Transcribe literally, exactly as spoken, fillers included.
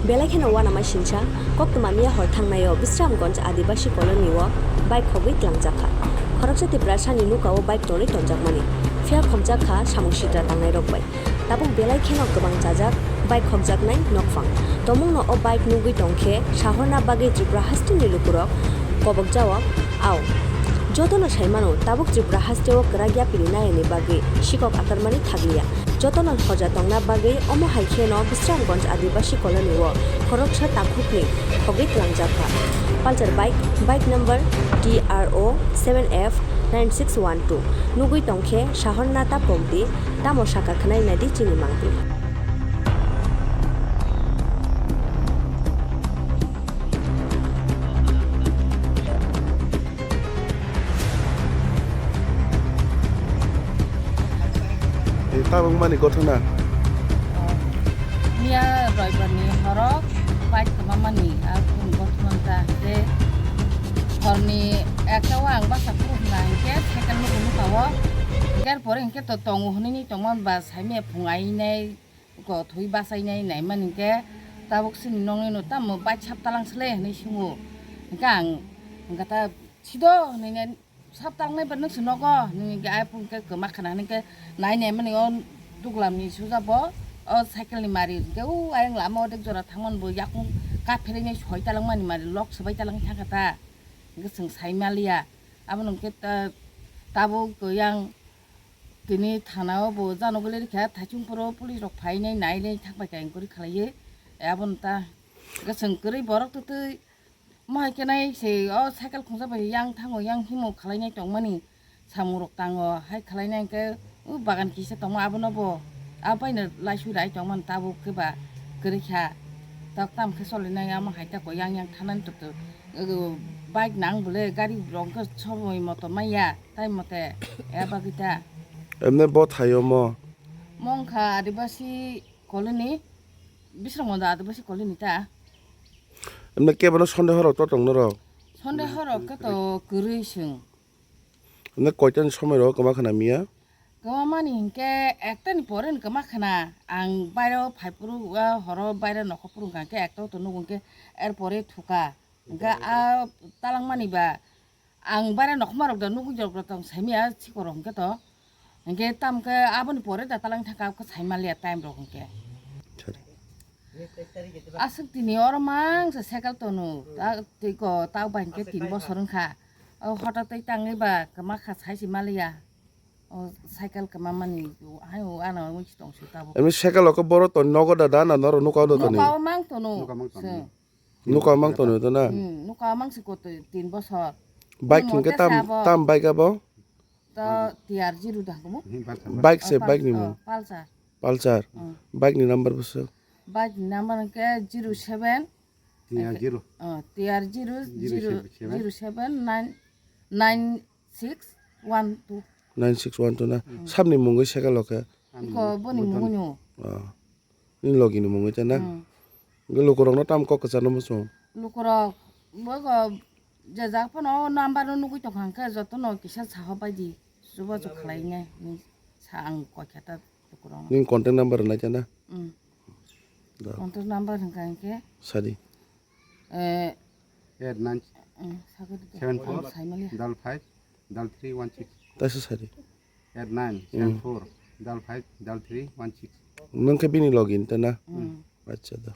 Belai kheno uanama singsa, koktwma miya hor thangnaio Bisramganj Adibasi Colony o bike khogwi twlangjakha. Khoroksa Tiprasani nukao bike torwi tonjakmani, phiya khokjakha samung sitra tangnairok bai. Tabuk belai kheno kwbang chajak bike khokjaknai nokphang. Tomungno o bike nugwi tongkhe sahorna bagwi Tripura hasteni lukurok kobokjao. Ao, jotono saimano, tabuk Tripura hasteo kwrak yapiri nayani bagwi sikok akarmani thakliya. Jotono hoja tongna bagwi omo hai kheno Bisramganj Adibasi Colony o khoroksa takhukni khogwi twlangjakha. Pulsar bike, bike number T R O seven F nine six one two. Nugwi tongkhe sahorna ta pokdi, tamo saka khwnai naidi chini mangpili. Tabuk mani gothona. Miya roibar ni horo bike kwma mani a khum gothona ta ke horni ekta o ang basa phuru hwnka hinkhe cycle nugo nuka o hinkhe pore hinkhe to tongo hwnwi tongma ba saimya phung ainai. Kothwi bachainai naimani hinkhe tabuk chini nokni no tamo bike sap talang sle hinwi swngo. Hinkhe ang hinkhe ta sido hinwi sap talangnai ba nwng se nogo hinwi hinkhe ai pung khe kwma khana hinkhe nai naimani o duglam ni suja bo o cycle ni mari hinkhe o ayang lama o dek jora thangmani bo yakung kaphelai nai soi talangmani mari lok swbai talang thangkha ta hinkhe chwng sai maliya abono hinkhe ta tabuk yang Tini thana o bo jano guli rikha, thaichung phoro police rok phainai nainai thangbai ka inquiry khalaiwi. Aboni ta gosong kwrwi borok twtwi mohai khe nai se o cycle khungsa bai yang thango yang himo khwlainai tongmani samung rok tango hai khwlainai hwnkhe o bagan kisa tongma abono bo a baino laisu rai tongmani tabuk khe ba kwrwi kha. Tok tam khe solinai amo hai tako yang yang thanani tok tok bike nang bole gari rok khe somoi moto manya. Tai mote, ya bagwi ta. Emne bo thaio mo? Mongkha Adibasi colony, Bisramganj Adibasi colony ta. Emne kebono Sunday horok to tong norok? Sunday horok khe to kwrwi chwng. Emne koitani somoi rogo kwma khana miya? Kwma mani hinkhe ekta ni pore ni kwma khana. Ang bairo phai phuru, ah, horo bairo nokhor phuru hwnkha khe ekta o to nugo hinkhe er pore thuka. Hinkhe a talang mani ba Ang bare nokma rok da nugwi rok da tong saimaya sikoro hinkhe to. Hinkhe tam khe aboni pore da talang thangkha khe saimaliya time rok hinkhe. Sorry. Aswk tini oro mangsa cycle tono. Ta tei ko ta bai hinkhe tin bosor wngkha. O hotok tei tangwi ba kwma kha sai se maliya. O cycle kwma mani hai o ana wi tong se tabuk. Emi cycle o khe boro to nogo da da na noro nuka o da toni. Nuka o mang tono. Nuka mang tono. Nuka mang tono to na? Hmm, nuka mang si koto tin bosor. Bike hingke tam, tam bike abo? To T R zero da komo. Bike se, bike ni mung? Pulsar. Pulsar. Hmm. Bike ni number bwswk? Bike ni number hingke zero seven. T R zero. Oh, T R zero, zero, zero seven, nine, nine six one two. Nine six one two na? Hmm. Sabni mungwi cycle o khe? Iko boni mungwi no. Oh. Nini logi ni mungwi ta na? Hmm. Hwnkhe lukurokno tamo kok kwcharno muchung? Lukurok bogo je jak phano o number no nugwi tongkha hwnkhe jotono kisa saho baidi chubachu khlainai hinwi sa ang koi kha ta lukurokno. Nini contact number rwnai ta na? Hmm. Da. Contact number hwnkha hinkhe? Sadi. Eh, eight nine, hmm, sakhe de. Seven four, saimali. Double five, double three, one six. Taisa sadi. Eight nine, hmm, seven four, double five, double three, one six. Nwng khe bini login ta na? Hmm. Acha da.